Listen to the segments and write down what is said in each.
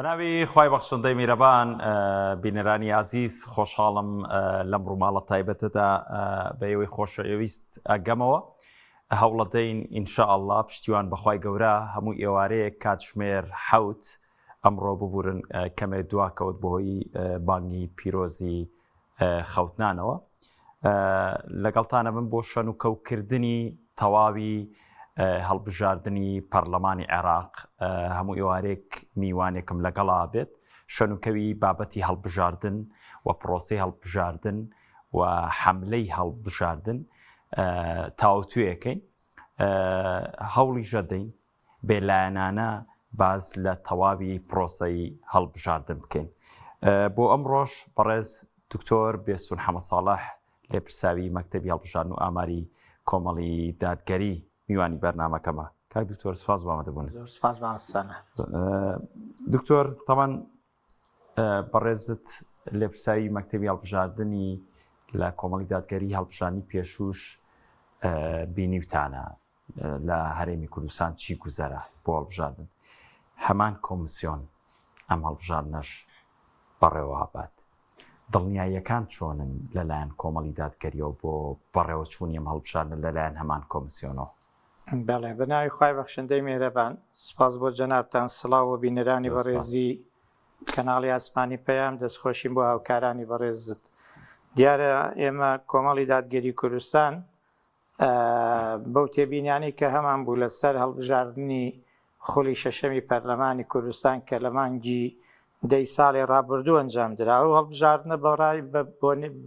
بەناوی خوای بەخشندەی میرەبان بینەرانی ئازیز خۆشحاڵم لەم ڕووماڵە تایبەتەدا بە ئێوەی خۆشەویست ئەگەمەوە هەوڵەدەین ئینشاءاللە پشتیوان بەخوای گەورە هەموو ئێوارەیەک کاتژمێر حەوت ئەمڕۆ ببورن کەمێک دواکەوت بەهۆی بانگی پیرۆزی خەوتنانەوە لەگەڵتانە بم بۆ شەن و کەوکردنی تەواوی هەڵبژاردنی پەرلەمانی عێراق هەموو ئێوارێک میوانێکم لەگەڵا بێت شەنوکەوی بابەتی هەڵبژاردن و پرۆسی هەڵبژاردن و حملەی هەڵبژاردن تاوتوێەکەین هەوڵی ژەدەین بێلایەنانە باس لە تەواوی پرۆسەی هەڵبژاردن بکەین. بۆ ئەمڕۆش بەڕێز دکتۆر بێستون حەمەساڵح لێپرساوی مەکتەبی هەڵبژاردن و ئاماری کۆمەڵی دادگەری میوانی بەرنامەکەمە. کاک دکتۆر سپاس بۆ ئامادەبوونت. زۆر سپاس مامۆستا. دکتۆر تەبعەن بەڕێزت لێپرساوی مەکتەبی هەڵبژاردنی لە کۆمەڵی دادگەری هەڵبژاردنی پێشووش بینیوتانە لە هەرێمی کوردستان چی گوزەرا بۆ هەڵبژاردن هەمان کۆمسیۆن ئەم هەڵبژاردنەش بەڕێوەبات دڵنیاییەکان چۆنن لەلایەن کۆمەڵی دادگەریەوە بۆ بەڕێوەچوونی ئەم هەڵبژاردنە لەلایەن هەمان کۆمسیۆنەوە؟ بەڵێ بەناوی خوای بەخشندەی میهرەبان سپاس بۆ جەنابتان سڵاو و بینەرانی بەڕێزی کەناڵی ئاسمانی پەیام دەستخۆشیم بۆ هاوکارانی بەڕێزت دیارە ئێمە کۆمەڵی دادگەری کوردستان بەو تێبینیانەی کە هەمان بوو لەسەر هەڵبژاردنی خولی شەشەمی پەرلەمانی کوردستان کە لە مانگی دەی ساڵی ڕابردوو ئەنجام درا ئەو هەڵبژاردنە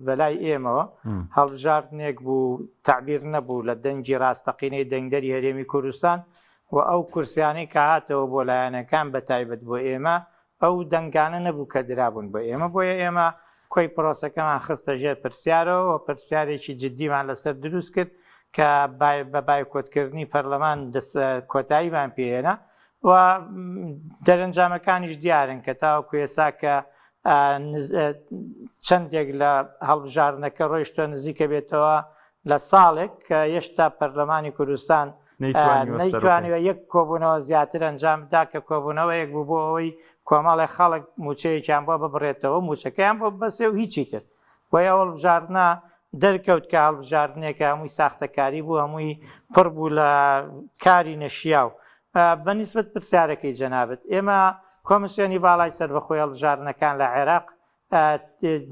بەلای ئێمەوە هەڵبژاردنێک بوو تەعبیر نەبوو لە دەنگی ڕاستەقینەی دەنگدەری هەرێمی کوردستان و ئەو کورسیانەی کە هاتەوە بۆ لایەنەکان بە تایبەت بۆ ئێمە ئەو دەنگانە نەبوو کە درابوون بۆ ئێمە، بۆیە ئێمە کۆی پرۆسەکەمان خستە ژێر پرسیارەوە و پرسیارێکی جدیمان لەسەر دروست کرد کە بە بایکۆتکردنی پەرلەمان کۆتاییمان پێهێنا و دەرەنجامەکانیش دیارن کە تاوەکو ئێستا کە چەندێک لە هەڵبژاردنەکە ڕۆیشتوە نزیکە بێتەوە لە ساڵێک کە هێشتا پەرلەمانی کوردستان نەیتوانیوە یەک کۆبوونەوە زیاتر ئەنجام بدا کە کۆبوونەوەیەک بوو بۆ ئەوەی کۆمەڵێ خەڵک مووچەیەکیان بۆ ببڕێتەوە مووچەکەیان بۆ ببەسێ و هیچی تر بۆیە ئەو هەڵبژاردنە دەرکەوت کە هەڵبژاردنێکە هەمووی ساختەکاری بوو هەمووی پڕ بوو لە کاری نەشیاو بە نیسبەت پرسیارەکەی جەنابت ئێمە کۆمیسیۆنی باڵای سەربەخۆی هەڵبژاردنەکان لە عێراق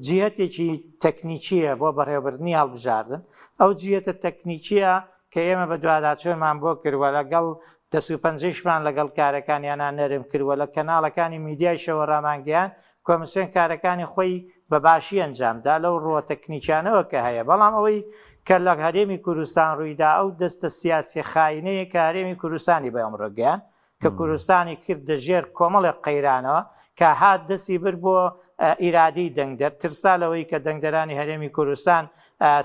جیهەتێکی تەکنیکییە بۆ بەڕێوەبردنی هەڵبژاردن، ئەو جیهەتە تەکنیکییە کە ئێمە بەدواداچوونمان بۆ کرد و لەگەڵ دەست و پەنجەیشمان لەگەڵ کارەکانیانا نەرم کرد و لە کەناڵەکانی میدیایشەوە ڕامانگەیاند، کۆمسیۆن کارەکانی خۆی بە باشی ئەنجام دا لەو ڕووە تەکنیکیانەوە کە هەیە، بەڵام ئەوەی کە لە هەرێمی کوردستان ڕوویدا ئەو دەستە سیاسیە خاینەیە کە هەرێمی کوردستانی بە ئەمڕۆ گەیاند، کە کوردستانی کردە ژێر کۆمەڵێک قەیرانەوە کە هات دەستی برد بۆ ئیرادەی دەنگدەر، ترسا لەوەی کە دەنگدەرانی هەرێمی کوردستان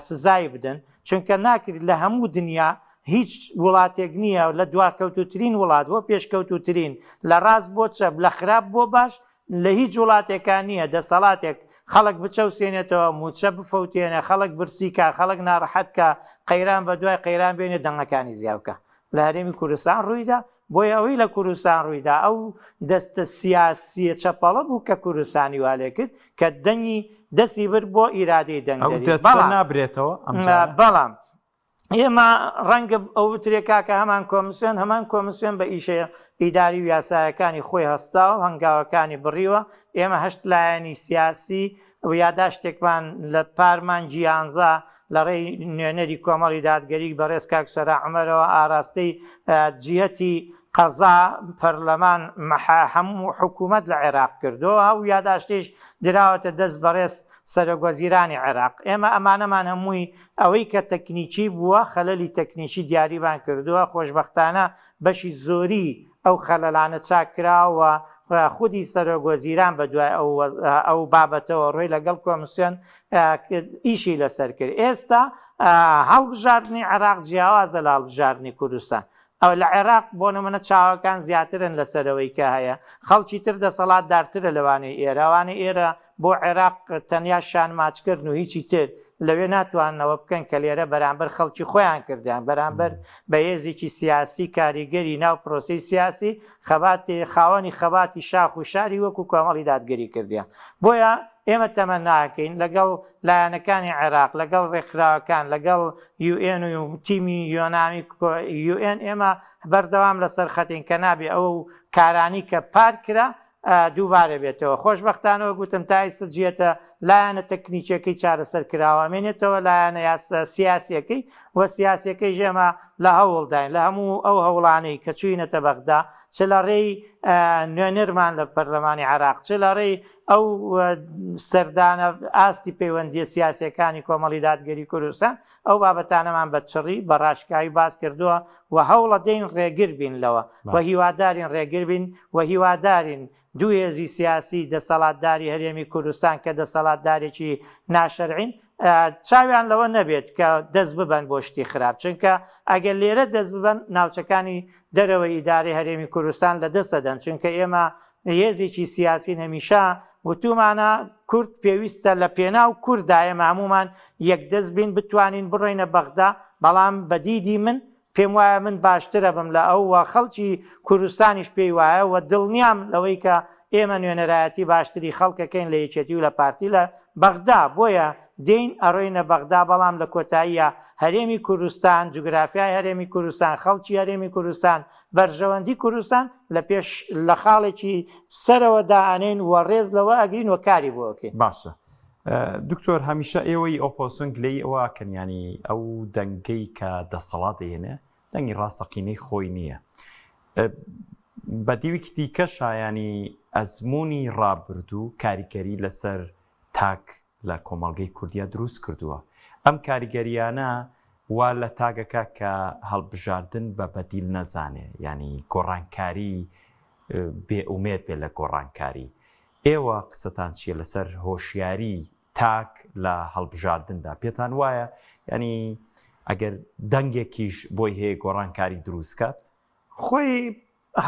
سزای بدەن، چونکە ناکرێت لە هەموو دنیا هیچ وڵاتێک نییە لە دواکەوتووترین وڵات بۆ پێشکەوتووترین، لە ڕاست بۆ چەپ، لە خراپ بۆ باش، لە هیچ وڵاتێکا نییە دەسەڵاتێک خەڵک بچەوسێنێتەوە، مووچە بفەوتێنێ، خەڵک برسی کا، خەڵک ناڕەحەت کا، قەیران بە دوای قەیران بێنێ، دەنگەکانی زیا بکا. لە هەرێمی کوردستان ڕوویدا، بۆیە ئەوەی لە کوردستان ڕوویدا ئەو دەستە سیاسییە چەپەڵە بوو کە کوردستانی وا لێ کرد کە دەنگی دەستی برد بۆ ئیرادەی ئەو دەنگدەریش. دەستە بەڵام نابرێتەوە ئەم جارە؟ بەڵام ئێمە ڕەنگە ئەو بترێ کاکە هەمان کۆمسیۆن هەمان کۆمسیۆن بە ئیشە ئیداری و یاسایەکانی خۆی هەستا و هەنگاوەکانی بڕیوە ئێمە هەشت لایەنی سیاسی و یاداشتێکمان لە پار مانگی یانزە لە ڕێی نوێنەری کۆمەڵی دادگەری بەڕێز کاک سۆران عومەرەوە ئاراستەی جیهەتی قەزا، پەرلەمان، مەحا هەموو حکوومەت لە عێراق کردووە و یاداشتیش دراوەتە دەست بەڕێز سەرۆکوەزیرانی عێراق. ئێمە ئەمانەمان هەمووی ئەوەی کە تەکنیکی بووە، خەلەلی تەکنیکی دیاریمان کردووە، خۆشبەختانە بەشی زۆری ئەو خەلەلانە چاک کراوە و خودی سەرۆک وەزیران بە دوای ئەو بابەتەوە ڕۆی لەگەڵ کۆمسیۆن ئیشی لەسەر کرد. ئێستا هەڵبژاردنی عێراق جیاوازە لە هەڵبژاردنی کوردستان. ئەو لە عێراق بۆ نمونە چاوەکان زیاترن لەسەرەوەی کە هەیە خەڵکی تر دەسەڵات دارترە لەوانەی ئێرە ئەوانەی ئێرە بۆ عێراق تەنیا شان ماچکردن و هیچی تر لەوێ ناتواننەوە بکەن کە لێرە بەرامبەر خەڵکی خۆیان کردیان بەرامبەر بە هێزێکی سیاسی کاریگەری ناو پرۆسەی سیاسی خەباتی خاوەنی خەباتی شاخ و شاری وەکو کۆمەڵی دادگەری کردیان بۆیە ئێمە تەمەناکەین لەگەڵ لایەنەکانی عێراق لەگەڵ ڕێکخراوەکان لەگەڵ یوئێن و تیمی یۆنامی یوئێن ئێمە بەردەوام لەسەر خەتین کە نابێ ئەو کارانی کە پار کرا دووبارە بێتەوە. خۆشبەختانە وەک وتم تا ئیستا جیەتە لایەنە تەکنیکیەکەی چارەسەر کراوە ئەمێنێتەوە لایەنە یاسا سیاسیەکەی و سیاسیەکەیش ئێمە لە هەوڵداین لە هەموو ئەو هەوڵانەی کە چوینەتە بەغدا چ لە ڕێی نوێنەرمان لە پەرلەمانی عێراق چ لە ڕێی ئەو سەردانە ئاستی پەیوەندیە سیاسیەکانی کۆمەڵی دادگەری کوردستان ئەو بابەتانەمان بە چڕی بە ڕاشکاوی باس کردووە و هەوڵەدەین ڕێگر بین لەوە و هیوادارین ڕێگر بین و هیوادارین دوو هێزی سیاسی دەسەڵاتداری هەرێمی کوردستان کە دەسەڵاتدارێکی ناشەرعین چاویان لەوە نەبێت کە دەست ببەن بۆ شتی خراپ چونکە ئەگەر لێرە دەست ببەن ناوچەکانی دەرەوەی ئیدارەی هەرێمی کوردستان لە دەست دەدەن چونکە ئێمە هێزێکی سیاسین هەمیشە وتومانە کورد پێویستە لە پێناو کورددا ئێمە هەموومان یەکدەست بین بتوانین بڕۆینە بەغدا بەڵام بە دیدی من پێم وایە من باشترە بم لە ئەو و خەڵکی کوردستانیش پێی وایە و دڵنیام لەوەی کە ئێمە نوێنەرایەتی باشتری خەڵکەکەین لە یەکێتی و لە پارتی لە بەغدا بۆیە دێین ئەڕۆینە بەغدا بەڵام لە کۆتاییا هەرێمی کوردستان جوگرافیای هەرێمی کوردستان خەڵکی هەرێمی کوردستان بەرژەوەندی کوردستان لە پێش لە خاڵێکی سەرەوە دائەنێین و ڕێز لەوە ئەگرین و کاری بۆ ئەکەین. باشە دکتۆر هەمیشە ئێوەی ئۆپۆزسیۆن گلەیی ئەوە ئەکەن یانی ئەو دەنگەی کە دەسەڵات دەیهێنێ دەنگی ڕاستەقینەی خۆی نییە بە دیوێکی دیکە شایانی ئەزمموی ڕابردوو کاریگەری لەسەر تاک لە کۆمەڵگەی کوردیا دروست کردووە. ئەم کاریگەرییانە وا لە تاکەکە کە هەڵبژاردن بە بەدیل نەزانێ، یانی گۆڕانکاری بێ ئومێد بێ لە گۆڕانکاری. ئێوە قسەتان چییە لەسەر هۆشیاری تاک لە هەڵبژاردندا؟ پێتان وایە یانی ئەگەر دەنگێکیش بۆی هەیە گۆڕانکاری دروست کات؟ خۆی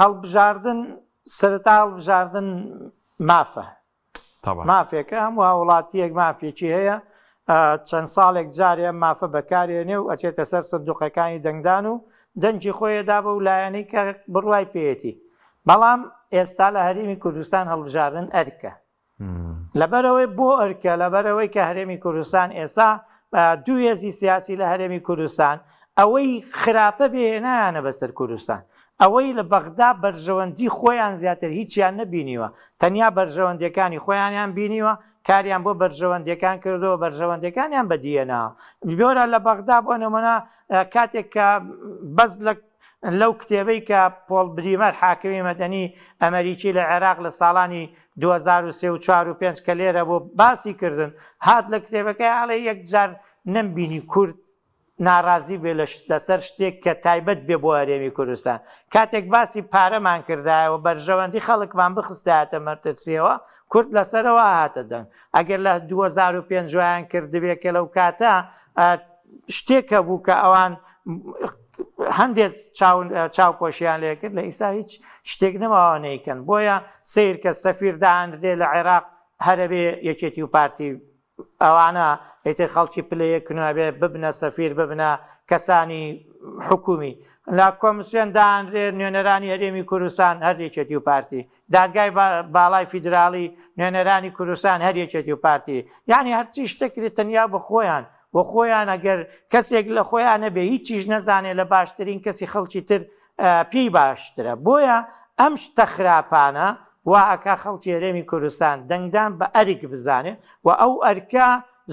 هەڵبژاردن سەرەتا هەڵبژاردن مافە مافێکە هەموو هاوڵاتیەک مافێکی هەیە چەند ساڵێک جارێ ئەم مافە بەکارێنێ و ئەچێتە سەر سندوقەکانی دەنگدان و دەنگی خۆیەدا بەو لایەنەی کە بڕوای پێیەتی بەڵام ئێستا لە هەرێمی کوردستان هەڵبژاردن ئەرکە لەبەرەوەی بۆ ئەرکە لەبەرەوەی کە هەرێمی کوردستان ئێستا دوو هێزی سیاسی لە هەرێمی کوردستان ئەوەی خراپە بێ هێنایانە بەسەر کوردستان ئەوەی لە بەغدا بەرژەوەندی خۆیان زیاتر هیچیان نەبینیوە تەنیا بەرژەوەندیەکانی خۆیانیان بینیوە کاریان بۆ بەرژەوەندیەکان کردووە بەرژەوەندیەکانیان بەدیهێناوە بۆرە لە بەغدا بۆ نمونە کاتێک کە بەس لە لەو کتێبەی کە پۆڵ بریمەر حاکمی مەدەنی ئەمریکی لە عێراق لە ساڵانی 2003 و 4 و 5 کە لێرە بۆ باسی کردن هات لە کتێبەکەی ئاڵێ یەکجار نەمبینی کورد ناڕازی بێ لەسەر شتێک کە تایبەت بێ بۆ هەرێمی کوردستان. کاتێک باسی پارەمان کردایە و بەرژەوەندی خەڵکمان بخستایەتە مەترسیەوە، کورد لەسەرەوە ئەهاتە دەنگ. ئەگەر لە 2005 وایان کردبێ کە لەو کاتە شتێک هەبوو کە ئەوان هەندێک چاوپۆشیان لێ کرد، لە ئیستا هیچ شتێک نەماوە نەیکەن. بۆیە سەیرکە سەفیر دانرێ لە عێراق هەرەبێ یەکێتی و پارتی ئەوانە ئیتر خەڵکی پلە یەکن و ئەبێ ببنە سەفیر ببنە کەسانی حکومی لە کۆمسیۆن دانرێ نوێنەرانی هەرێمی کوردستان هەر یەکێتی و پارتی دادگای باڵای فیدراڵی نوێنەرانی کوردستان هەر یەکێتی و پارتی یعنی هەرچی شتەکرێت تەنیا بە خۆیان بۆ خۆیان ئەگەر کەسێک لە خۆیان نەبێ هیچیش نەزانێ لە باشترین کەسی خەڵکی تر پێی باشترە بۆیە ئەم شتە خراپانە وا ئەکا خەڵکی هەرێمی کوردستان دەنگدان بە ئەرک بزانێ و ئەو ئەرکە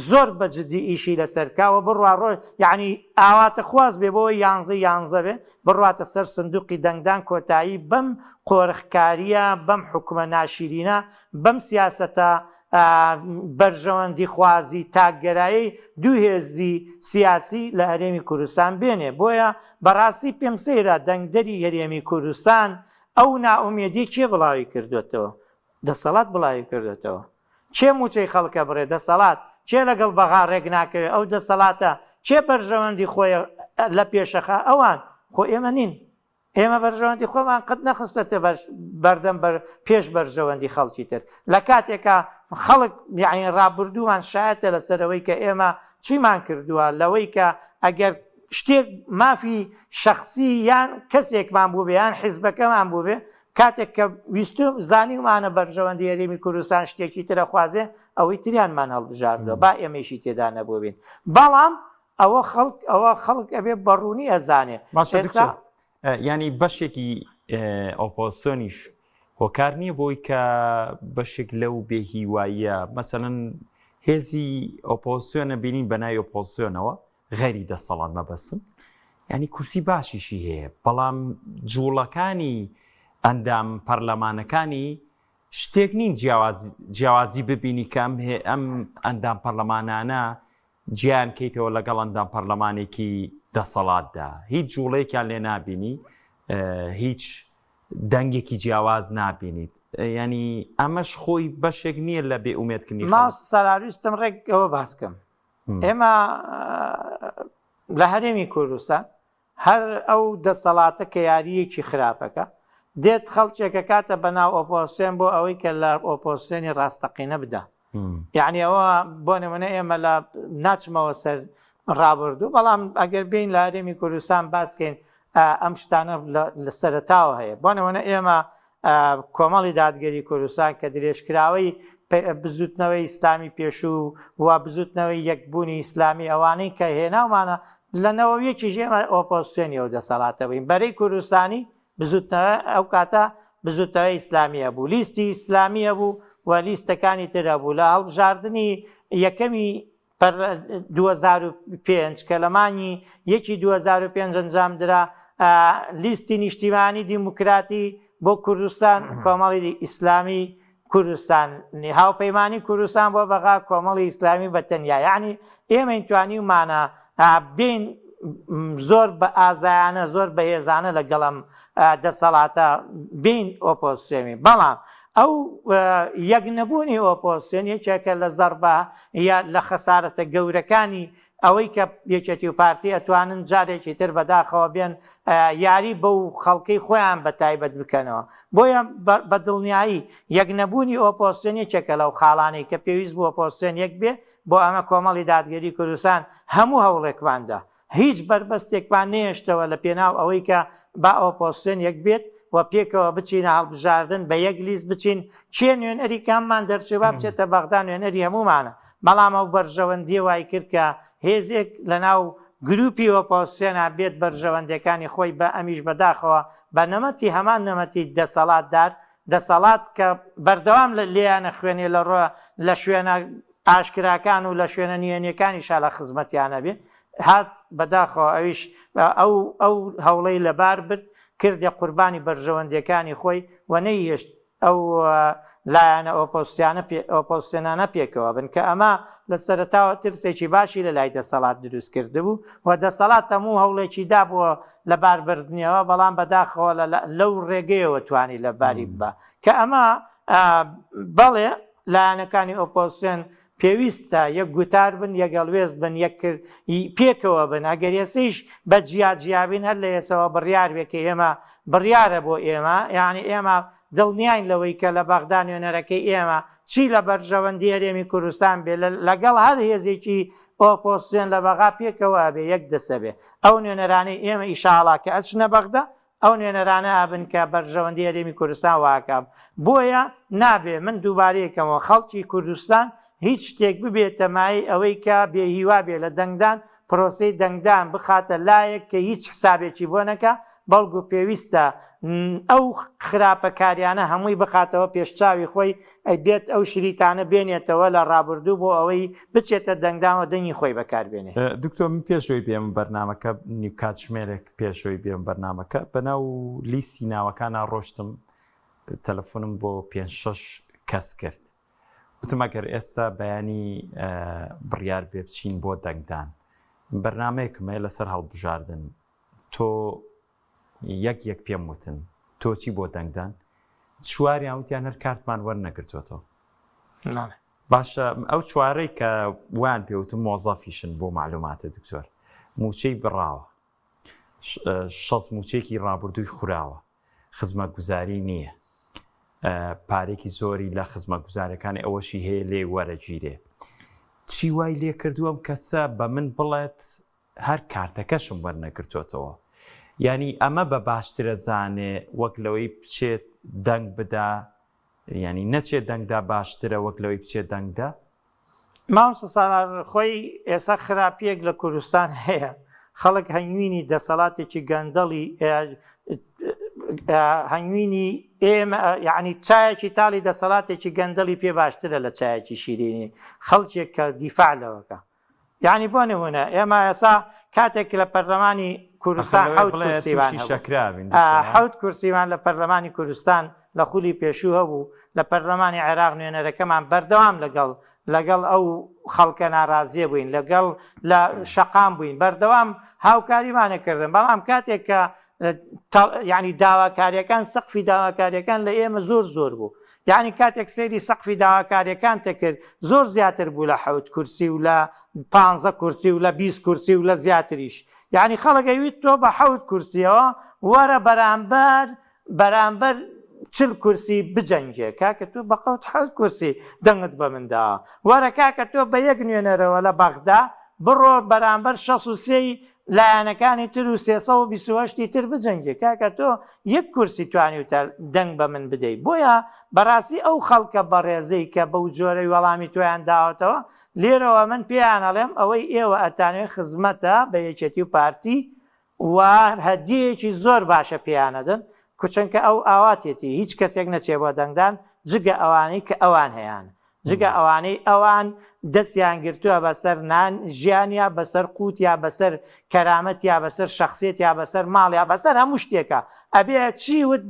زۆر بە جدی ئیشی لەسەر کا و بڕوا ڕۆ یعنی ئاواتە خواز بێ بۆ یانزە یانزە بێ بڕواتە سەر سندوقی دەنگدان کۆتایی بەم قۆرخکاریە بەم حکومە ناشیرینە بەم سیاسەتە بەرژەوەندی خوازی تاکگەرایی دوو هێزی سیاسی لە هەرێمی کوردستان بێنێ بۆیە بەڕاستی پێم سەیرە دەنگدەری هەرێمی کوردستان ئەو نائومێدیە کێ بڵاوی کردوێتەوە؟ دەسەڵات بڵاوی کردوێتەوە. کێ موچەی خەڵکە بڕێ؟ دەسەڵات. کێ لەگەڵ بەغا ڕێک ناکەوێ؟ ئەو دەسەڵاتە. کێ بەرژەوەندی خۆی لە پێشەخا؟ ئەوان. خۆ ئێمە نین. ئێمە بەرژەوەندی خۆمان قەت نەخستۆتە بەردەم بەر پێش بەرژەوەندی خەڵکی تر لە کاتێکا خەڵک یعنی ڕابردوومان شایەتە لەسەرەوەی کە ئێمە چیمان کردووە لەوەی کە ئەگەر شتێک مافی شخصی یان کەسێکمان بووبێ یان حیزبەکەمان بووبێ کاتێک کە ویستم زانیومانە بەرژەوەندی هەرێمی کوردستان شتێکی ترە خوازێ ئەوەی تریانمان هەڵبژاردووە با ئێمەیشی تێدا نەبووبین بەڵام ئەوە خەڵک ئەوە خەڵک ئەبێ بەڕوونی ئەزانێ باشە دکتۆر ینی بەشێکی ئۆپۆزسیۆنیش هۆکار نییە بۆی کە بەشێک لەو بێهیواییە مەسەلەن هێزی ئۆپۆزسیۆنە بینین بە ناوی ئۆپۆزسیۆنەوە غەیری دەسەڵات مەبەستم ینی کورسی باشیشی هەیە بەڵام جوڵەکانی ئەندام پەرلەمانەکانی شتێک نین جیاوازی ببینی کە ئەم ئەم ئەندام پەرلەمانانە جیایان کەیتەوە لەگەڵ ئەندام پەرلەمانێکی دەسەڵاتدا هیچ جوڵەیەکیان لێ نابینی هیچ دەنگێکی جیاواز نابینیت ینی ئەمەش خۆی بەشێک نییە لە بێ ئومێدکردنی ماس سالارویستم ڕێک ئەوە باسکەم ئێمە لە هەرێمی کوردستان هەر ئەو دەسەڵاتە کە یارییەکی خراپەکە، دێت خەڵکێک ئەکاتە بەناو ئۆپۆزسیۆن بۆ ئەوەی کە لە ئۆپۆزسیۆنی ڕاستەقینە بدا. یعنی ئەوە بۆ نمونە ئێمە لە ناچمەوە سەر ڕابردوو بەڵام ئەگەر بین لە هەرێمی کوردستان باسکەین ئەم شتانە لە سەرەتاوە هەیە بۆ نمونە ئێمە کۆمەڵی دادگەری کوردستان کە درێژکراوەی بزوتنەوەی ئیسلامی پێشوو و بزوتنەوەی یەکبوونی ئیسلامی ئەوانەی کە هێناومانە لە نەوەویەکیش ئێمە ئۆپۆزسیۆنی ئەو دەسەڵاتە بووین بەرەی کوردستانی بزوتنەوە ئەو کاتە بزوتنەوەی ئیسلامی هەبوو لیستی ئیسلامی هەبوو و لیستەکانی تر هەبوو لە هەڵبژاردنی یەکەمی 2005 کە لە مانگی یەکی 2005 ئەنجام درا لیستی نیشتیمانی دیموکراتی بۆ کوردستان کۆمەڵی ئیسلامی کوردستان هاوپەیمانی کوردستان بۆ بەغا کۆمەڵی ئیسلامی بە تەنیا یعنی ئێمە توانیومانە بین زۆر بە ئازایانە زۆر بەهێزانە لەگەڵم دەسەڵاتە بین ئۆپۆزسیۆنی بەڵام ئەو یەک نەبوونی ئۆپۆزسیۆن یەکێکە لە زەربە یا لە خەسارەتە گەورەکانی ئەوەی کە یەکێتی و پارتی ئەتوانن جارێکی تر بەداخەوە بێن یاری بەو خەڵکەی خۆیان بە تایبەت بکەنەوە بۆیە بە دڵنیایی یەک نەبوونی ئۆپۆزسیۆن یەکێکە لەو خاڵانەی کە پێویست بوو ئۆپۆزسیۆن یەک بێ بۆ ئەمە کۆمەڵی دادگەری کوردستان هەموو هەوڵێکماندا هیچ بەربەستێکمان نەهێشتەوە لە پێناو ئەوەی کە با ئۆپۆزسیۆن یەک بێت و پێکەوە بچینە هەڵبژاردن بە یەک لیست بچین، کێ نوێنەری کاممان دەرچێ با بچێتە بەغدا نوێنەری هەموومانە، بەڵام ئەو بەرژەوەندییە وای کرد کە هێزێک لەناو گروپی ئۆپۆزسیۆنا بێت بەرژەوەندیەکانی خۆی بە ئەمیش بەداخەوە بە نەمەتی هەمان نەمەتی دەسەڵاتدار دەسەڵات کە بەردەوام لێیانە خوێنێ لە ڕۆ لە شوێنە ئاشکراکان و لە شوێنە نهێنیەکانیشا لە خزمەتیانە بێ هات بەداخەوە ئەویش ئەو ئەو هەوڵەی لەبار برد کردە قوربانی بەرژەوەندیەکانی خۆی و نەیهێشت ئەو لایەنە ئۆپۆزسیانە ئۆپۆزسیۆنانە پێکەوە بن کە ئەمە لە سەرەتاوە ترسێکی باشی لە لای دەسەڵات دروست کردبوو و دەسەڵات هەموو هەوڵێکی دا بۆ لەباربردنیەوە بەڵام بەداخەوە لەو ڕێگەیەوە توانی لەباری ببا کە ئەمە بەڵێ لایەنەکانی ئۆپۆزسیۆن پێویستە یەک گوتار بن، یەک هەڵوێست بن، یەک کرد ی پێکەوە بن، ئەگەر ئێسەیش بە جیا جیا بین هەر لە ئێسەوە بڕیار بێ کە ئێمە بڕیارە بۆ ئێمە، یانی ئێمە دڵنیاین لەوەی کە لە بەغدا نوێنەرەکەی ئێمە چی لە بەرژەوەندی هەرێمی کوردستان بێ لە لەگەڵ هەر هێزێکی ئۆپۆزسیۆن لە بەغا پێکەوە ئەبێ یەک دەسە بێ ئەو نوێنەرانەی ئێمە ئیشاڵا کە ئەچنە بەغدا ئەو نوێنەرانە ئەبن کە بەرژەوەندی هەرێمی کوردستان واکا بۆیە نابێ من دووبارەی کەمەوە خەڵکی کوردستان هیچ شتێک ببێتە مایەی ئەوەی کە بێ هیوا بێ لە دەنگدان پرۆسەی دەنگدان بخاتە لایەک کە هیچ حسابێکی بۆ نەکا بەڵگو پێویستە ئەو خراپەکاریانە هەمووی بخاتەوە پێش چاوی خۆی بێت ئەو شریتانە بێنێتەوە لە ڕابردوو بۆ ئەوەی بچێتە دەنگدان و دەنگی خۆی بەکار بێنێ. دکتۆر من پێش ئەوەی بێمە بەرنامەکە نیو کاتژمێرێک پێش ئەوەی بێم بەرنامەکە بەناو لیستی ناوەکانا ڕۆشتم تەلەفۆنم بۆ پێنج شەش کەس کرد وتم ئەگەر ئێستا بەیانی بڕیار بێ بچین بۆ دەنگدان بەرنامەیەکم هەیە لەسەر هەڵبژاردن تۆ یەک یەک پێم وتن تۆ چی بۆ دەنگدان چواریان وتیان هەر کارتمان وەرنەگرتووەتەوە باشە ئەو چوارەی کە وان پێوتم مۆزەفیشن بۆ معلوماتە دکتۆر موچەی بڕاوە. شەست مووچەیەکی ڕابردووی خوراوە، خزمەتگوزاری نییە، پارێکی زۆری لە خزمەتگوزارەکانی ئەوەشی هەیە لێی وەرەگیرێ. چی وای لێ کردووە ئەم کەسە بە من بڵێت هەر کارتەکەشم وەرنەگرتۆتەوە؟ یانی ئەمە بە باشترە زانێ وەک لەوەی بچێت دەنگ بدا یانی نەچێت دەنگدا باشترە وەک لەوەی بچێت دەنگدا؟ مامۆستا سالار خۆی ئێستا خراپیەک لە کوردستان هەیە خەڵک هەنگوینی دەسەڵاتێکی گەندەڵی هەنگوینی ئێمە یعنی چایەکی تاڵی دەسەڵاتێکی گەندەڵی پێ باشترە لە چایەکی شیرینی خەڵکێک کە دیفاع لەوەکە یعنی بۆ نمونە ئێمە ئێسا کاتێک لە پەرلەمانی کوردستان حوت کورسیمان حوت کورسیمان لە پەرلەمانی کوردستان لە خولی پێشوو هەبوو لە پەرلەمانی عێراق نوێنەرەکەمان بەردەوام لەگەڵ لەگەڵ ئەو خەڵکە ناڕازیە بووین لەگەڵ لە شەقام بووین بەردەوام هاوکاریمانە کردن بەڵام کاتێک کە یعنی داواکاریەکان سەقفی داواکاریەکان لە ئێمە زۆر زۆر بوو یعنی کاتێک سەیری سەقفی داواکاریەکان تەکرد زۆر زیاتر بوو لە حەوت کورسی و لە پ کورسی و لە 20 کورسی و لە زیاتریش یعنی خەڵک ئەویت تۆ بە حەوت کورسیەوە وەرە بەرامبەر بەرامبەر 40 کورسی بجەنگێ کاکە تۆ بە قەوت حەوت کورسی دەنگت بە من داوە وەرە کاکە تۆ بە یەک نوێنەرەوە لە بەغدا بڕۆ بەرامبەر 63 لایەنەکانی تر و 328 تر بجەنگێ کاکە تۆ یەک کورسی توانیوتە دەنگ بە من بدەی بۆیە بەڕاستی ئەو خەڵکە بەڕێزەی کە بەو جۆرەی وەڵامی تۆیان داوەتەوە لێرەوە من پێیان ئەڵێم ئەوەی ئێوە ئەتانەوێ خزمەتە بە یەکێتی و پارتی و هەدیەیەکی زۆر باشە پێیان ئەدەن کوچەنکە ئەو ئاواتێتی هیچ کەسێک نەچێ بۆ دەنگدان جگە ئەوانەی کە ئەوان هەیان جگە ئەوانەی ئەوان دەستیان گرتووە بەسەر نان ژیانیا بەسەر قوتیا بەسەر کەرامەتیا بەسەر شخصیتیا بەسەر ماڵیا بەسەر هەموو شتێکە ئەبێ چی وت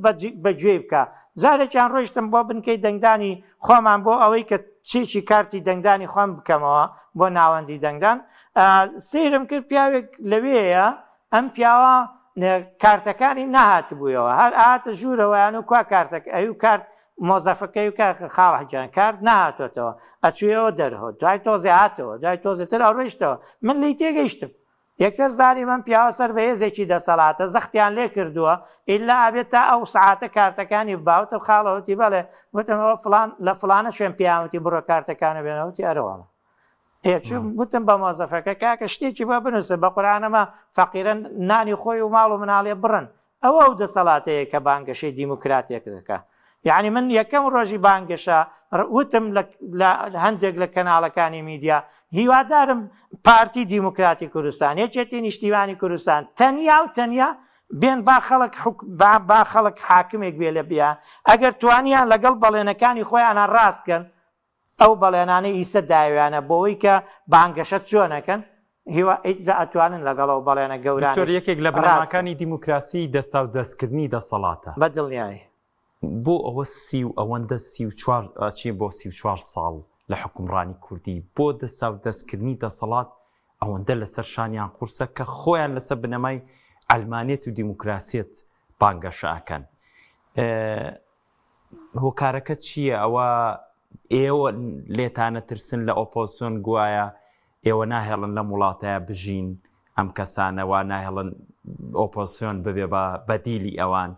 بە گوێی بکە جارێکیان ڕۆیشتم بۆ بنکەی دەنگدانی خۆمان بۆ ئەوەی کە چێکی کارتی دەنگدانی خۆم بکەمەوە بۆ ناوەندی دەنگدان سەیرم کرد پیاوێک لەوێیە ئەم پیاوە کارتەکانی نەهاتبوویەوە هەر ئاهاتە ژوورەوەیان و کوا کارتەکە ئەوی و کارت مۆزەفەکەی و کاکە خاڵح گیان کارت نەهاتۆتەوە ئەچوویەوە دەرەوە دوای تۆزێ هاتەوە دوای تۆزێ تر ئەڕۆیشتەوە من لێی تێگەیشتم یەکسەر زانیم ئەم پیاوە سەر بە هێزێکی دەسەڵاتە زەختیان لێ کردووە ئیلا ئەبێت تا ئەو سەعاتە کارتەکانی ببا وتم خاڵە وتی بەڵێ وتم ئەوە فڵان لە فڵانە شوێن پێیان وتی بڕۆ کارتەکانە بێنە وتی ئەرەوەڵا ئێ چووم وتم بە مۆزەفەکە کاکە شتێکی بە بنووسە بە قورئانەمە فەقیرە نانی خۆی و ماڵ و مناڵێ بڕن ئەوە ئەو دەسەڵاتەیە کە بانگەشەی دیموکراتێک دەکا. یەعنی من یەکەم ڕۆژی بانگەشە وتم لە هەندێک لە کەناڵەکانی میدیا هیوادارم پارتی دیموکراتی کوردستان یەکێتی نیشتیمانی کوردستان تەنیا و تەنیا بێن با خەڵک با خەڵک حاکمێک بێ لە بیا ئەگەر توانیان لەگەڵ بەڵێنەکانی خۆیانە ڕاستکەن ئەو بەڵێنانەی ئیسە داویانە بۆوەی کە بانگەشە چۆن ئەکەن هیوا ئیجا ئەتوانن لەگەڵ ئەو بەڵێنە گەورانەش دکتۆر یەکێک لە ڕاست کەن. بنەماکانی دیموکراسی دەستاودەستکردنی دەسەڵاتە. بە دڵنیایی. بۆ ئەوە سی و ئەوەندە 34 ئەچین بۆ 34 ساڵ لە حوکمڕانی کوردی بۆ دەستاودەستکردنی دەسەڵات ئەوەندە لەسەر شانیان قورسە کە خۆیان لەسەر بنەمای عەلمانیەت و دیموکراسیەت بانگەشە ئەکەن. هۆکارەکە چییە؟ ئەوە ئێوە لێتانە ترسن لە ئۆپۆزسیۆن گوایە ئێوە ناهێڵن لەم وڵاتەیە بژین ئەم کەسانە وا ناهێڵن ئۆپۆزسیۆن ببێ بە بەدیلی ئەوان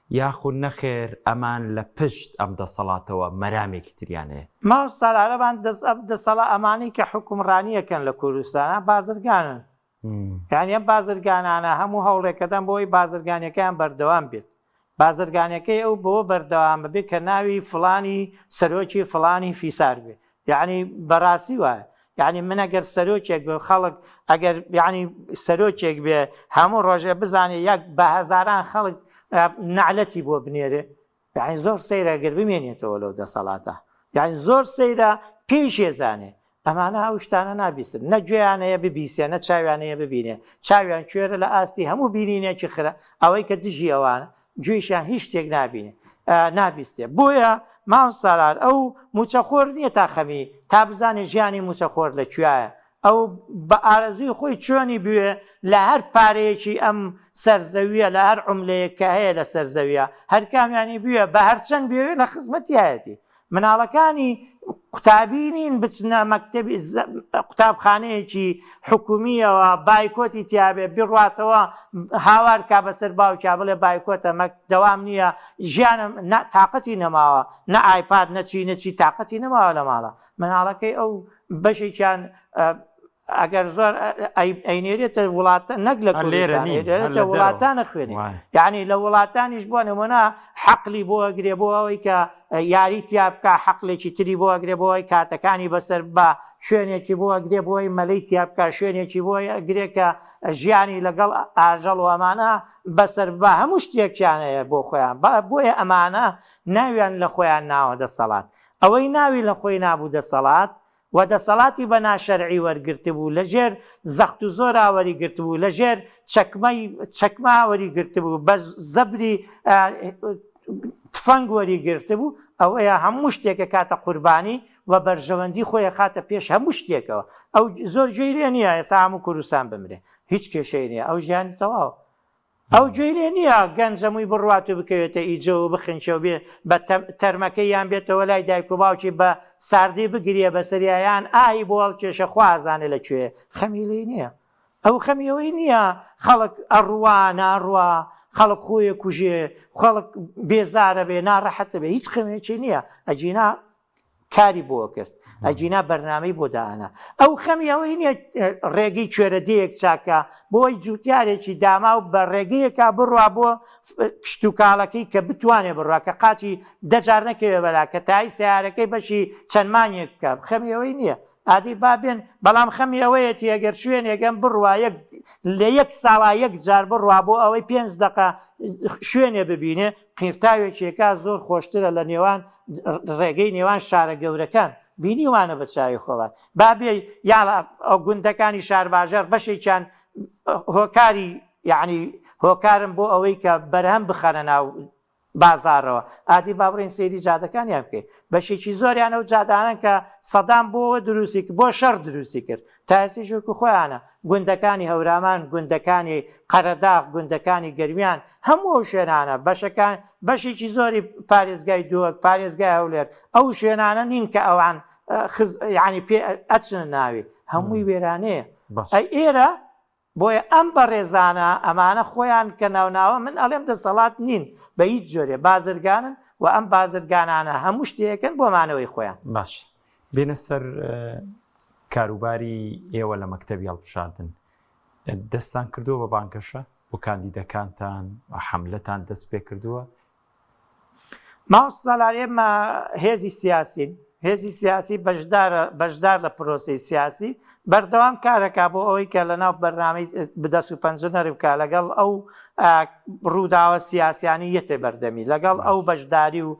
یاخود نەخێر ئەمان لە پشت ئەم دەسەڵاتەوە مەرامێکی تریان هەیە؟ مامۆستا عەرەبان دەسەڵا ئەمانەی کە حوکمڕانیەکەن لە کوردستانا بازرگانن یانی ئەم بازرگانانە هەموو هەوڵێکەدەن بۆ ئەوەی بازرگانیەکەیان بەردەوام بێت بازرگانیەکەی ئەو بەوە بەردەوام بێت کە ناوی فڵانی سەرۆکی فڵانی فیسار بێ یعنی بەڕاستی وایە یعنی من ئەگەر سەرۆکێک بێ خەڵک ئەگەر یعنی سەرۆکێک بێ هەموو ڕۆژێ بزانێ یەک بە هەزاران خەڵک نەعلەتی بۆ بنێرێ یانی زۆر سەیرە گەر بمێنێتەوە لەو دەسەڵاتە یانی زۆر سەیرە پێی شێزانێ ئەمانە ئەو شتانە نابیستن نە گوێیان هەیە ببیسێ نە چاویان هەیە ببینێ چاویان کوێرە لە ئاستی هەموو بینینێکی خرە ئەوەی کە دژی ئەوانە گوێیشیان هیچ شتێک نابینێ نابیستێ بۆیە مام سالار ئەو موچەخۆر نییە تا خەمی تا بزانێ ژیانی موچەخۆر لە کوێیە ئەو بە ئارەزووی خۆی چۆنی بوێ لە هەر پارەیەکی ئەم سەر زەویە لە هەر عوملەیەک کە هەیە لە سەر زەویە هەر کامیانی بوێ بە هەرچەند بێوێ لە خزمەتیایەتی. مناڵەکانی قوتابی نین بچنە مەکتەبی قوتابخانەیەکی حکومیەوە بایکۆتی تیاابێ بڕاتەوە هاوار کا بەسەر باوکیا بڵێ بایکۆتە مەک دەوام نییە ژیانم تااقەتی نەماوە نە ئایپاد نەچی نەچی تااقەتی نەماوە لە ماڵە مناڵەکەی ئەو بەشێکیان ئەگەر زۆر ئەینێرێتە وڵاتە نەک لە کوردستان ئەینێرێتە وڵاتانە خوێنێ یعنی لە وڵاتانیش بۆ نمونە حەقلی بۆ ئەگرێ بۆ ئەوەی کە یاری تیا بکە حەقلێکی تری بۆ ئەگرێ بۆ ئەوەی کاتەکانی بەسەر بە شوێنێکی بۆ ئەگرێ بۆی مەلەی تیا بکە شوێنێکی بۆ ئەگرێ کە ژیانی لەگەڵ ئاژەڵ و ئەمانە بەسەر بە هەموو شتێکیان هەیە بۆ خۆیان بۆیە ئەمانە ناویان لە خۆیان ناوە دەسەڵات ئەوەی ناوی لە خۆی نابوو دەسەڵات و دەسەڵاتی بە ناشەرعی وەرگرتبوو، لە ژێر زەخت و زۆرا وەری گرتبوو، لە ژێر چەکمەی چەکمە وەری گرتبوو، بە زەبری تفەنگ وەری گرتبوو، ئەوەیە هەموو شتێک ئەکاتە قوربانی و بەرژەوەندی خۆی ئەخاتە پێش هەموو شتێکەوە. ئەو زۆر گوێی لێ نییە ئێستا هەموو کوردستان بمرێ، هیچ کێشەی نییە، ئەو ژیانی تەواوە. ئەو گوێی لێ نییە گەنجە مووی بڕوات و بکەوێتە ئیجە و بخنکێ و بێ بە تەرمەکەی یان بێتەوە لای دایک و باوکی بە ساردی بگریە بەسەریا یان ئاهی بۆ هەڵکێشە خوا ئەزانێ لە کوێیە خەمی لێی نییە ئەو خەمی ئەوەی نییە خەڵک ئەڕوا ناڕوا خەڵک خۆی کوژێ خەڵک بێزارە بێ ناڕەحەتە بێ هیچ خەمێکی نییە ئەگینا کاری بۆ کرد ئەگینا بەرنامەی بۆ دائەنا ئەو خەمی ئەوەی نییە ڕێگەی کوێرەدێیەک چاکە بۆی جوتیارێکی داما و بە ڕێگەیەکە بڕوا بۆ کشتتوکاڵەکەی کە بتوانێ بڕوا کە قاچی دەجار نەکەوێ بەلا کە تای سیارەکەی بەشی چەند مانگێک بکە خەمی ئەوەی نییە ئادی با بێن بەڵام خەمی ئەوەیەتی ئەگەر شوێنێکم بڕوا یەک لە یەک ساڵا یەک جار بڕوا بۆ ئەوەی پێنج دقە شوێنێ ببینێ قیرتاوێکێکا زۆر خۆشترە لە نێوان ڕێگەی نێوان شارە گەورەکان بینیوانە بە چاوی خۆمان با بێ یا ئەو گوندەکانی شارباژێڕ بەشێکیان هۆکاری یعنی هۆکارم بۆ ئەوەی کە بەرهەم بخەنە ناو بازارەوە ئادی با بڕین سەیری جادەکانیان بکەین بەشێکی زۆریان ئەو جادانن کە سەدام بۆەوە دروستی بۆ شەڕ دروستی کرد تا ئێستیش وەکو خۆیانە، گوندەکانی هەورامان، گوندەکانی قەرەداغ، گوندەکانی گەرمیان، هەموو ئەو شوێنانە، بەشەکان، بەشێکی زۆری پارێزگای دهۆک، پارێزگای هەولێر، ئەو شوێنانە نین کە ئەوان خز یانی پێ ئەچنە ناوی، هەمووی وێرانەیە. ئەی ئێرە بۆیە ئەم بەڕێزانە ئەمانە خۆیان کە ناوناوە من ئەڵێم دەسەڵات نین بە هیچ جۆرێ بازرگانن و ئەم بازرگانانە هەموو شتێکن بۆ مانەوەی خۆیان. باش بێنە سەر کاروباری ئێوە لە مەکتەبی هەڵبژاردن دەستان کردووە بە بانگەشە بۆ کاندیدەکانتان و حەملەتان دەست پێ کردووە؟ مامۆستا سالار ئێمە هێزی سیاسین هێزی سیاسی بەشدارە بەشدار لە پرۆسەی سیاسی بەردەوام کارەکە بۆ ئەوەی کە لە ناو بەرنامەی بدەست و پەنجە نەرم بکە لەگەڵ ئەو ڕووداوە سیاسیانی یەتە بەردەمی لەگەڵ ئەو بەشداری و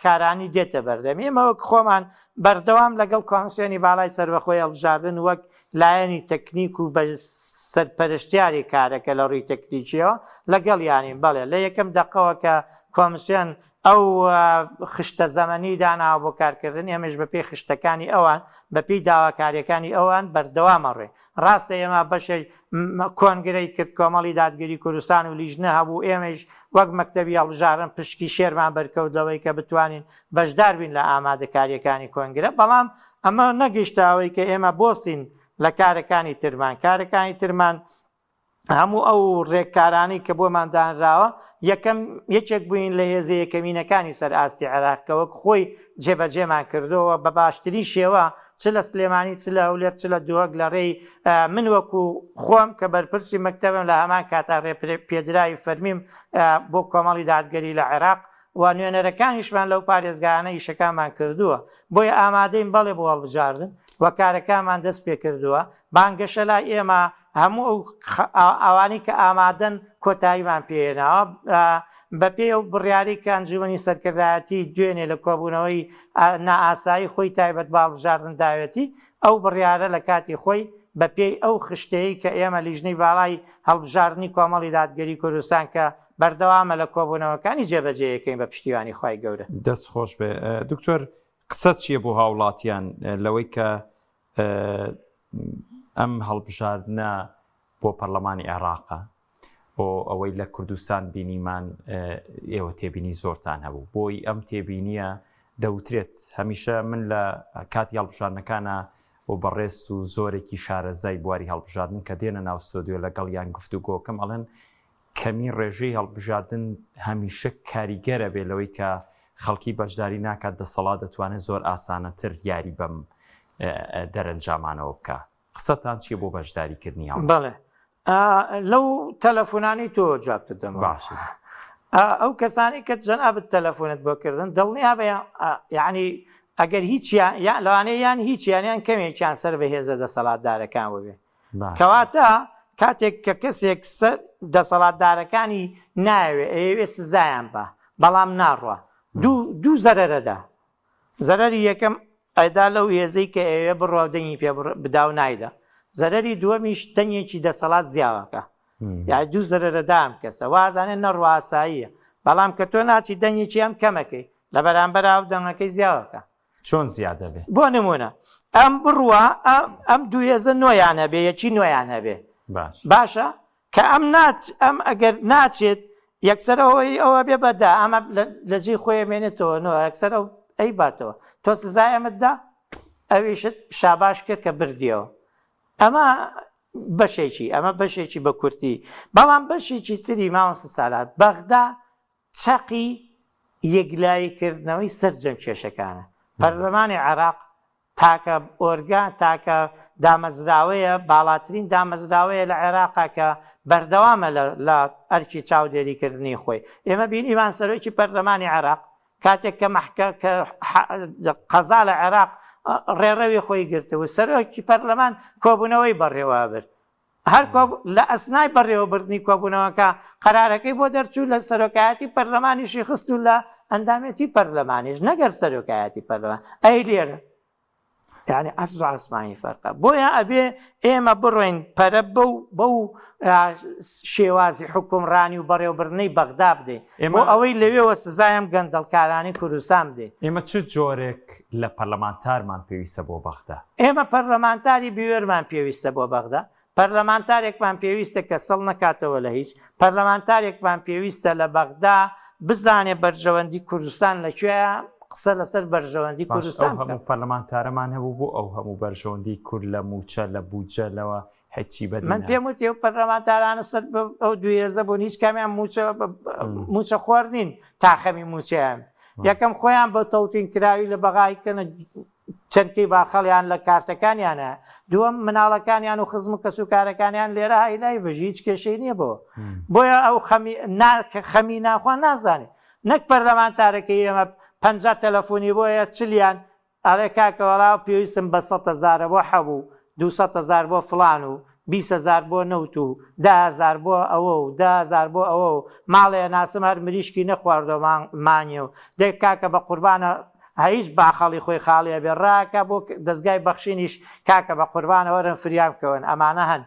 کارانی دێتە بەردەمی ئێمە وەک خۆمان بەردەوام لەگەڵ کۆمسیۆنی باڵای سەربەخۆی هەڵبژاردن وەک لایەنی تەکنیک و بە سەرپەرشتیاری کارەکە لە ڕووی تەکنیکیەوە لەگەڵیانین بەڵێ لە یەکەم دەقەوە کە کۆمسیۆن ئەو خشتە زەمەنی داناوە بۆ کارکردن ئێمەش بەپێی خشتەکانی ئەوان بەپێی داواکاریەکانی ئەوان بەردەوامە ڕێ ڕاستە ئێمە بەشێک کۆنگرەی کرد کۆمەڵی دادگەری کوردستان و لیژنە هەبوو ئێمەش وەک مەکتەبی هەڵبژاردن پشکی شێرمان بەرکەوت لەوەی کە بتوانین بەشدار بین لە ئامادەکاریەکانی کۆنگرە بەڵام ئەمە نەگەیشتە ئەوەی کە ئێمە بۆسین لە کارەکانی ترمان کارەکانی ترمان هەموو ئەو ڕێککارانەی کە بۆمان دانراوە یەکەم یەکێک بووین لە هێزە یەکەمینەکانی سەر ئاستی عێراق کە وەک خۆی جێبەجێمان کردەوە بە باشترین شێوە چ لە سلێمانی چ لە هەولێر چ لە دهۆک لە ڕێی من وەکو خۆم کە بەرپرسی مەکتەبم لە هەمان کاتا ڕێ پێدراوی فەرمیم بۆ کۆمەڵی دادگەری لە عێراق و نوێنەرەکانیشمان لەو پارێزگایانە ئیشەکانمان کردووە بۆیە ئامادەین بەڵێ بۆ هەڵبژاردن و کارەکانمان دەست پێکردووە بانگەشە لای ئێمە هەموو ئەو ئەوانەی کە ئامادەن کۆتاییمان پێهێناوە بەپێی ئەو بڕیارەی کە ئەنجومەنی سەرکردایەتی دوێنێ لە کۆبوونەوەی نائاسایی خۆی تایبەت بە هەڵبژاردن داوێتی ئەو بڕیارە لە کاتی خۆی بەپێی ئەو خشتەیەی کە ئێمە لیژنەی باڵای هەڵبژاردنی کۆمەڵی دادگەری کوردستان کە بەردەوامە لە کۆبوونەوەکانی جێبەجێیەکەین بە پشتیوانی خوای گەورە. دەست خۆش بێ دکتۆر قسەت چیە بۆ هاوڵاتیان لەوەی کە ئەم هەڵبژاردنە بۆ پەرلەمانی عێراقە بۆ ئەوەی لە کوردستان بینیمان ئێوە تێبینی زۆرتان هەبوو بۆی ئەم تێبینیە دەوترێت هەمیشە من لە کاتی هەڵبژاردنەکانا و بەڕێزت و زۆرێکی شارەزای بواری هەڵبژاردن کە دێنە ناو ستۆدیۆ لەگەڵیان گفتوگۆکەم ئەڵێن کەمی ڕێژەی هەڵبژاردن هەمیشە کاریگەرە بێ لەوەی کە خەڵکی بەشداری ناکات دەسەڵات دەتوانێت زۆر ئاسانەتر یاری بەم دەرەنجامانەوە بکە قسەتان چیە بۆ بەشداری کردنی هەڵ بەڵێ لەو تەلەفۆنانی تۆ جواب دەدەمەوە باشە ئەو کەسانی کە جەنابت تەلەفۆنت بۆ کردن دڵنیا بە یعنی ئەگەر هیچیان یا لەوانەیە یان هیچیان یان کەمێکیان سەر بە هێزە دەسەڵاتدارەکان بووبێ کەواتە کاتێک کە کەسێک سەر دەسەڵاتدارەکانی ناوێ ئەیەوێ سزایان بە بەڵام ناڕوا دوو دوو زەرەرەدا زەرەری یەکەم ئەدا لەو هێزەی کە ئەیەوێ بڕوا و دەنگی پێ بدا و نایدا. زەرەری دووەمیش دەنگێکی دەسەڵات زیاوەکا. یانی دوو زەرەرەدا ئەم کەسە. وا ئەزانێ نەڕوا ئاساییە. بەڵام کە تۆ ناچی دەنگێکی ئەم کەمەکەی، لە بەرامبەرا ئەو دەنگەکەی زیاوەکا. چۆن زیاد دەبێ؟ بۆ نموونە ئەم بڕوا ئەم دوو هێزە نۆیان هەبێ یەکی نۆیان هەبێ. باش. باشە؟ کە ئەم ناچ ئەم ئەگەر ناچێت یەکسەر ئەوەی ئەوە بێ بە دا ئەمە لە جێی خۆی ئەمێنێتەوە نۆ یەکسەر ئەو ئەی باتەوە تۆ سزای ئەمت دا ئەویشت شاباش کرد کە بردیەوە ئەمە بەشێکی ئەمە بەشێکی بە کورتی بەڵام بەشێکی تری مامۆستا سالار بەغدا چەقی یەکلایی کردنەوەی سەرجەم کێشەکانە پەرلەمانی عێراق تاکە ئۆرگان، تاکە دامەزراوەیە، باڵاترین دامەزراوەیە لە عێراقا کە بەردەوامە لە لە ئەرکی چاودێریکردنی خۆی. ئێمە بینیمان سەرۆکی پەرلەمانی عێراق کاتێک کە مەحکە کە قەزا لە عێراق ڕێڕەوی خۆی گرتبوو، سەرۆکی پەرلەمان کۆبوونەوەی بەڕێوە برد. هەر لە ئەسنای بەڕێوەبردنی کۆبوونەوەکە قەرارەکەی بۆ دەرچوو لە سەرۆکایەتی پەرلەمانیشی خست و لە ئەندامێتی پەرلەمانیش نەگەر سەرۆکایەتی پەرلەمان ئەی لێرە یعنی ئەرز و ئاسمانی فەرقە بۆیە ئەبێ ئێمە بڕۆین پەرە بەو بەو شێوازی حکومڕانی و بەڕێوەبردنەی بەغدا بدەین ئێمە ئەوەی لەوێوە سزایم گەندەڵکارانی کوردستان بدەین ئێمە چ جۆرێک لە پەرلەمانتارمان پێویستە بۆ بەغدا؟ ئێمە پەرلەمانتاری بوێرمان پێویستە بۆ بەغدا، پەرلەمانتارێکمان پێویستە کە سڵ نەکاتەوە لە هیچ، پەرلەمانتارێکمان پێویستە لە بەغدا بزانێ بەرژەوەندی کوردستان لە کوێیە، قسە لەسەر بەرژەوەندی باش ئەو کوردستان بکا. هەموو پەرلەمانتارەمان هەبوو بۆ ئەو هەموو بەرژەوەندی کورد لە مووچە لە بودجە لەوە هیچی بەدی من پێم نایە. وتی ئەو پەرلەمانتارانە سەر بە ئەو دوو هێزە بوون هیچ کامیان مووچە مووچە خۆر نین تا خەمی مووچەیان یەکەم خۆیان بە تەوتین کراوی لە بەغای کەنە چەنکەی باخەڵیان لە کارتەکانیانە دووەم مناڵەکانیان و خزم و کەسوکارەکانیان لێرە هایلای ڤژی هیچ کێشەی نییە بۆ بۆیە ئەو خەمی خەمی ناخوا نازانێ نەک پەرلەمانتارەکەی ئێمە 50 تەلەفۆنی بۆیە چلیان ئەڵێ کاکە وەڵا پێویستم بە سەت هەزارە بۆ حەب و دووسەت هەزار بۆ فڵان و بیس هەزار بۆ نەوت و 10 هەزار بۆ ئەوە و 10 هەزار بۆ ئەوە و ماڵێ ئەناسم هەر مریشکی نەخواردوە مانگێ و دەی کاکە بە قوربانە هیچ باخەڵی خۆی خاڵی ئەبێ ڕاکا بۆ دەزگای بەخشینیش کاکە بە قوربانە وەرن فریام کەون ئەمانە هەن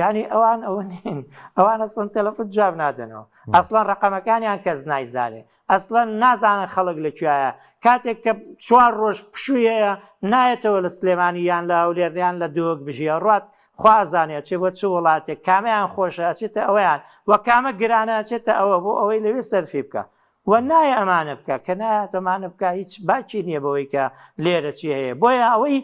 یانی ئەوان ئەوە نین ئەوان ئەسڵەن تەلەفون جواب نادەنەوە ئەسڵەن ڕقەمەکانیان کەس نایزانێ ئەسڵەن نازانن خەڵک لە کوێیە کاتێک کە چوار ڕۆژ پشووی هەیە نایەتەوە لە سلێمانی یان لە هەولێر یان لە دهۆک بژی ئەڕوات خوا ئەزانێ ئەچێ بۆ چ وڵاتێک کامەیان خۆشە ئەچێتە ئەوەیان و کامە گرانە ئەچێتە ئەوە بۆ ئەوەی لەوێ سەرفی بکە و نایە ئەمانە بکا کە نایات ئەمانە بکا هیچ باکی نییە بەوەی کە لێرە چی هەیە بۆیە ئەوەی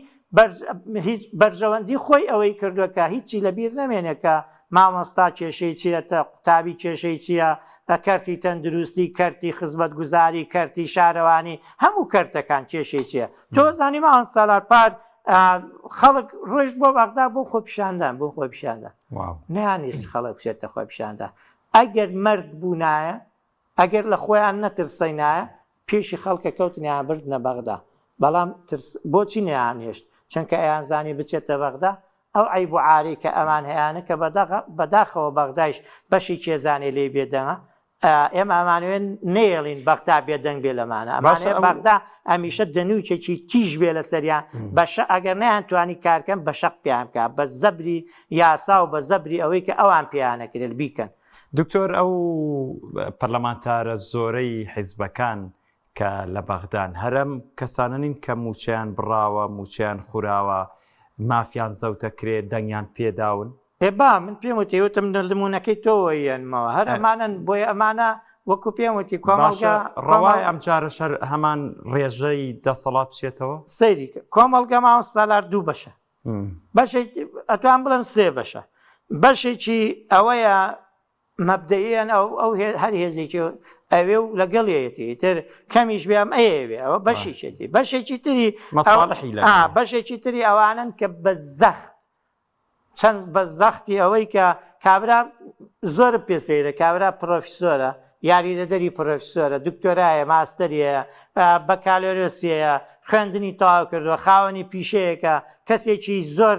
هیچ بەرژەوەندی خۆی ئەوەی کردووە کە هیچی لە بیر نەمێنێ کە مامۆستا کێشەی چییە تە قوتابی کێشەی چییە کەرتی تەندروستی کەرتی خزمەتگوزاری کەرتی شارەوانی هەموو کەرتەکان کێشەی چییە تۆ زانی مامۆستا پار خەڵک ڕۆیشت بۆ بەغدا بۆ خۆپیشاندان بۆ خۆپیشاندان نەیانیشت خەڵک بچێتە خۆپیشاندان ئەگەر مەرد بوونایە ئەگەر لە خۆیان نەترسەینایە پێشی خەڵکە کەوتنیان بردنە بەغدا بەڵام ترس بۆچی نەیان هێشت چونکە ئەیان زانی بچێتە بەغدا ئەو عەیب و عارەی کە ئەمان هەیانە کە بەداخەوە بەغدایش بەشی کێزانێ لێی بێدەنگە ئێمە ئەمانەوێ نەیەڵین بەغدا بێدەنگ بێ لەمانە ئەمانەوێ بەغدا ئەمیشە دەنووکێکی تیژ بێ لەسەریان بەشە ئەگەر نەیانتوانی کارکەن بە شەق پێیان بکە بە زەبری یاسا و بە زەبری ئەوەی کە ئەوان پێیانەکرێت بیکەن. دکتۆر ئەو پەرلەمانتارە زۆرەی حیزبەکان کە لە بەغدان هەرەم کەسانە نین کە موچەیان بڕاوە موچەیان خوراوە مافیان زەوتەکرێ دەنگیان پێداون؟ ئێ با من پێم وتی وتم نمونەکەی تۆوە یەنمەوە هەر ئەمانەن بۆیە ئەمانە. وەکو پێم وتی کۆمەڵگا ڕەوای ئەم جارە شەر هەمان ڕێژەی دەسەڵات بچێتەوە سەیری کۆمەڵگە مامۆستالار دوو بەشە بەشێک ئەتوان بڵێم سێ بەشە بەشێکی ئەوەیە مەبدەئیەن ئەو ئەو هەر هێزێکی ئەوێ و لەگەڵیەتی تر کەمیش بێ ئەم ئەیەوێ ئەوە بەشێکێتی بەشێکی تری بەشێکی تری ئەوانن کە بە زەخت چەند بە زەختی ئەوەی کە کابرا زۆر پێ سەیرە کابرا پرۆفیسۆرە یاریدەدەری پرۆفیسۆرە دکتۆرایە ماستەریە بەکالۆرۆسیەیە خوێندنی تەواو کردووە خاوەنی پیشەیەکە کەسێکی زۆر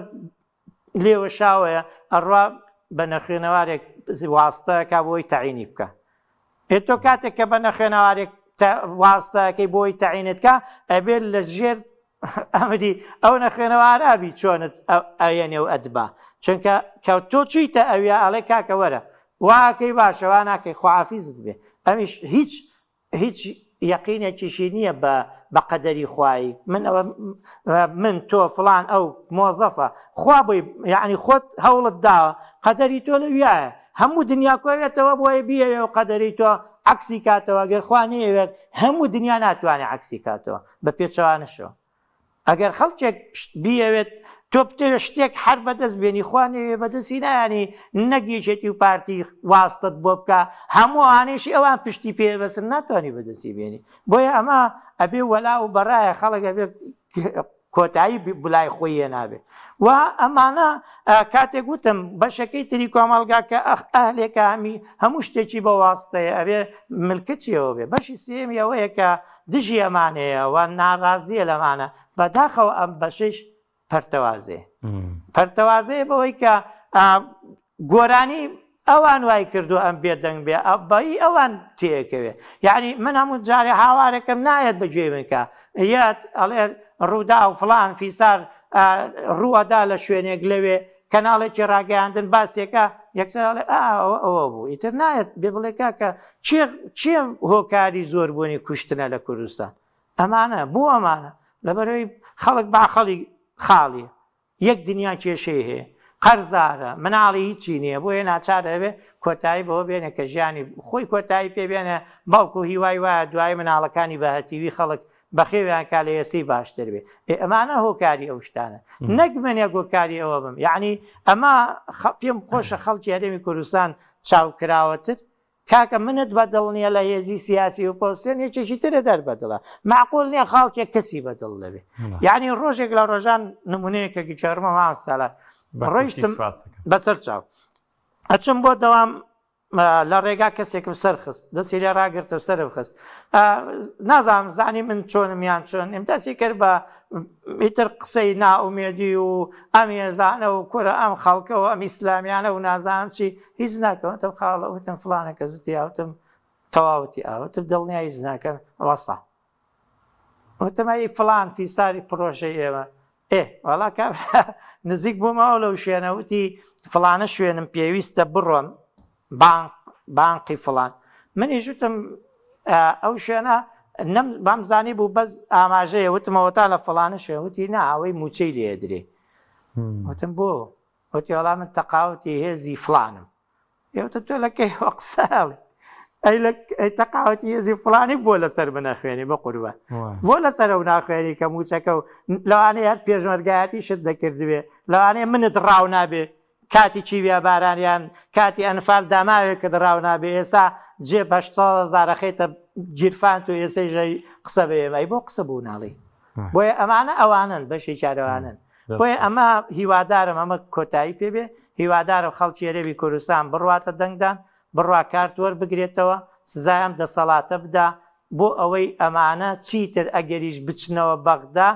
لێوەشاوەیە ئەڕوا بە نەخوێنەوارێک واستەکە بۆی تەعینی بکە ئێ تۆ کاتێک کە بە نەخوێنەوارێک واستەکەی بۆی تەعینت کە ئەبێت لە ژێر ئەمری ئەو نەخوێنەوارە بی چۆنت ئەیەنێ و ئەدبا چونکە کە تۆ چیتە ئەویا ئەڵێ کاکە وەرە واکەی باشە وا ناکەی خواحافیزت بێ ئەمیش هیچ هیچ یەقینێکیشی نییە بە بە قەدەری خوایی من ئەوە من تۆ فڵان ئەو مۆزەفە خوا بۆی یعنی خۆت هەوڵت داوە قەدەری تۆ لەویایە هەموو دنیا کۆوێتەوە بۆیە بیەوێ و قەدەری تۆ عەکسی کاتەوە گەر خوا نەیەوێت هەموو دنیا ناتوانێت عەکسی کاتەوە بە پێچەوانەشەوە ئەگەر خەڵکێک بیەوێت تۆ بتەوێت شتێک هەر بەدەست بێنی خوا نەیەوێ بەدەستی نایانی نەک یەکێتی و پارتی واستت بۆ بکە هەموو ئەوانەیشی ئەوان پشتی پێ بەسن ناتوانانی بەدەستی بێنی بۆیە ئەمە ئەبێ وەلا و بەڕایە خەڵک ئەبێ کۆتایی بلای خۆی هێنابێ و ئەمانە کاتێک وتم بەشەکەی تری کۆمەڵگا کە ئەهلێکە هەمی هەموو شتێکی بە واستەیە ئەبێ ملکەچیەوە بێ بەشی سێمی ئەوەیە کە دژی ئەمانەیە و ناڕازیە لەمانە بەداخەوە ئەم بەشەیش پەرتەوازەیە پەرتەوازەیە بەوەی کە گۆرانی ئەوان وای کردو ئەم بێدەنگ بێ بەی ئەوان تێکەوێ یعنی من هەموو جارێ هاوارێکم نایەت بە گوێی من کە یەت ئەڵێ ڕوودا و فلان فیسار ڕووەدا لە شوێنێک لەوێ کەناڵێکی ڕاگەیاندن باسێکە یەکسەر ئەڵێ ئەوە ئەوە بوو ئیتر نایەت بێ بڵێ کاکە چێ چێ هۆکاری زۆربوونی کوشتنە لە کوردستان ئەمانە بۆ ئەمانە لەبەرەوەی خەڵک باخەڵی خاڵیە یەک دنیا کێشەی هەیە قەرزارە مناڵی هیچی نییە بۆیە ناچار ئەبێ کۆتایی بەوە بێنێ کە ژیانی خۆی کۆتایی پێ بێنێ بەڵکو هیوای وایە دوای مناڵەکانی بە هەتیوی خەڵک بەخێویان کا لە ئێسەی باشتر بێ ئێ ئەمانە هۆکاری ئەو شتانە نەک منێک هۆکاری ئەوە بم یعنی ئەمە پێم خۆشە خەڵکی هەرێمی کوردستان چاوکراوەتر کاکە منت بەدڵ نییە لە هێزی سیاسی و پۆزسیۆن یەکێکی ترە دەر بەدڵە معقول نییە خاڵکێک کەسی بەدڵ دەبێ یعنی ڕۆژێک لە ڕۆژان نمونەیەکە گیچارمە مامۆستا ڕۆیشتم بەسەر چاو ئەچم بۆ دەوام لە ڕێگا کەسێکم سەرخست دەستی لێ ڕاگرتە و سەرم خست نازانم زانی من چۆنم یان چۆن نیم دەستی کرد بە ئیتر قسەی نائومێدی و ئەم هێزانە و کورە ئەم خەڵکە و ئەم ئیسلامیانە و نازانم چی هیچ ناکەم وتم خاڵە وتم فڵانە کەس وتی ئاوتم تەواوتی ئاوتم دڵنیا هیچ ناکەن وەسا وتم ئەی فڵان فیساری پرۆژەی ئێمە ئێ وەڵا کابرا نزیک بوومەوە لەو شوێنە وتی فڵانە شوێنم پێویستە بڕۆم بانق بانقی فڵان منیش وتم ئەو شوێنە نەم بامزانی بوو بەس ئاماژەیە وتمەوە تا لە فڵانە شوێن وتی نا ئەوەی موچەی لێ درێ وتم بۆ وتی وەڵا من تەقاوتی هێزی فڵانم ئێوتە تۆ لە کەی قساڵی ئەی لە ئەی تەقاوتی هێزی فڵانی بۆ لەسەر بنەخوێنی بە قوربان بۆ لەسەر و ناخوێنی کە موچەکە و لەوانەیە هەر پێشمەرگایەتی شت دەکردبێ لەوانەیە منت ڕاو نابێ کاتی کیمیا بارانیان کاتی ئەنفال داماوێکت ڕاو نابێ ئێستا جێ بەشتا زارەخەیتە گیرفان تو ئێسەی ژەی قسە بە ئێمە بۆ قسە بوو ناڵی بۆیە ئەمانە ئەوانن بەشی چارەوانن بۆیە ئەمە هیوادارم ئەمە کۆتایی پێ بێ هیوادارم خەڵکی هەرێمی کوردستان بڕواتە دەنگدان بڕوا کارت وەربگرێتەوە سزای ئەم دەسەڵاتە بدا بۆ ئەوەی ئەمانە چیتر ئەگەریش بچنەوە بەغدا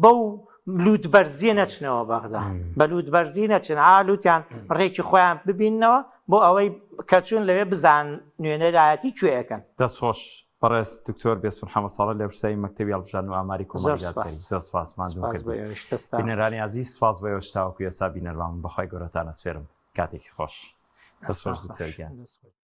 بەو لوت بەرزیە نەچنەوە بەغدا بە لوت بەرزی نەچن ئا لوتیان ڕێکی خۆیان ببیننەوە بۆ ئەوەی کە چوون لەوێ بزان نوێنەرایەتی کوێ ئەکەن. دەست خۆش بەڕێز دکتۆر بێستون حەمە ساڵح لێپرسراوی مەکتەبی هەڵبژاردن و ئاماری کۆمەڵی زۆر سوپاس. دادگەری زۆر سوپاس ماندووم سوپاس بۆ کردی ئێوەش دەستتان خۆش. بینەرانی ئازیز سوپاس بۆ ئێوەش تاوەکو ئێستا بینەربان بەخوای گەورەتان ئەسپێرم کاتێکی خۆش دەست دەستتان خۆش خۆش. دکتۆر گیان. دەست خۆش.